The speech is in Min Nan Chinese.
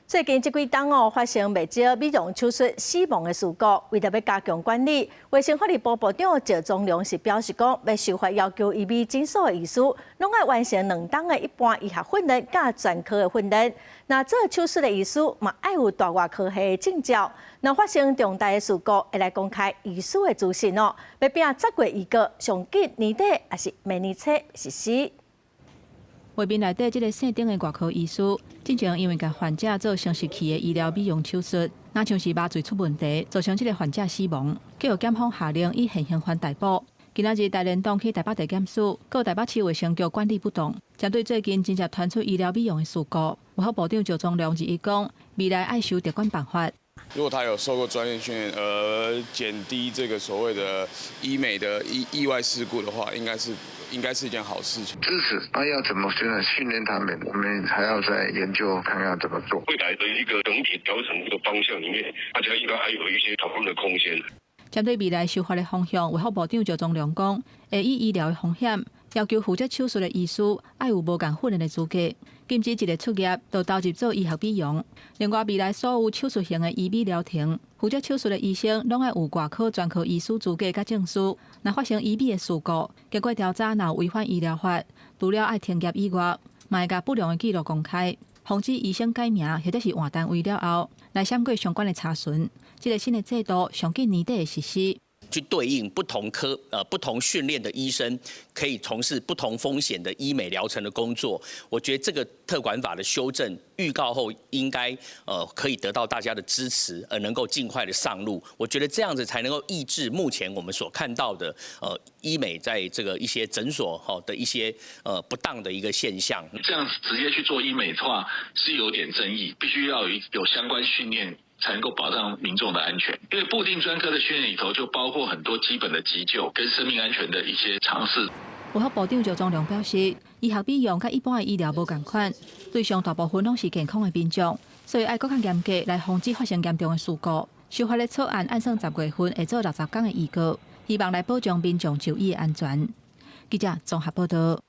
最近這幾冬哦，發生袂少美容手術死亡的事故，為著欲加強管理，衛生福利部部長趙宗良是表示講，欲修法要求醫美診所的醫師，攏愛完成2冬的一般醫學訓練佮專科的訓練。若做手術的醫師嘛，愛有大外科系的證照。若發生重大的事故，會來公開醫師的資訊哦。欲拼10月預告，上緊年底抑是明年初實施。畫面內底這个姓丁的外科醫師，進前因為共患者做生殖器的醫療美容手術，若像是麻醉出問題，造成這个患者死亡，結果檢方下令以現行犯逮捕。今仔日台聯黨去台北地檢署，告台北市衛生局管理不當。針對最近真濟傳出醫療美容的事故，衛福部長趙宗良日講，未來愛修特管辦法。如果他有受過專業訓練，而減低這個所謂的醫美的意外事故的話，應該是一件好事情。支持，那要怎麼訓練他們？我們還要再研究，看看怎麼做。未來的一個整體調整這個方向裡面，大家應該還有一些討論的空間。針對未來修法的方向，衛福部長趙宗良講，會以醫療的風險，要求負責手術的醫師愛有無仝訓練的資格，禁止一个出業就投入做醫學美容。另外，未來所有手術型的醫美療程，負責手術的醫生攏愛有外科專科醫師資格佮證書。若發生醫美的事故，經過調查若有違反醫療法，除了愛停業以外，嘛會共不良的記錄公開，防止醫生改名或者是換單位了後，來閃過相關的查詢。這个新的制度上緊年底會實施。去對應不同科不同訓練的醫生，可以從事不同風險的醫美療程的工作。我覺得這個特管法的修正預告後，應該可以得到大家的支持，而能夠盡快的上路。我覺得這樣子才能夠抑制目前我們所看到的醫美在這個一些診所哈的一些不當的一個現象。這樣直接去做醫美的話是有點爭議，必須要有相關訓練，才能夠保障民眾的安全，因為部定專科的訓練裡頭就包括很多基本的急救跟生命安全的一些常識。衛福部長趙宗良表示，醫學美容佮一般的醫療無仝款，對象大部分攏是健康的民眾，所以愛閣較嚴格來防止發生嚴重的事故。修法的草案按算10月份會做60工的預告，希望來保障民眾就醫的安全。記者綜合報道。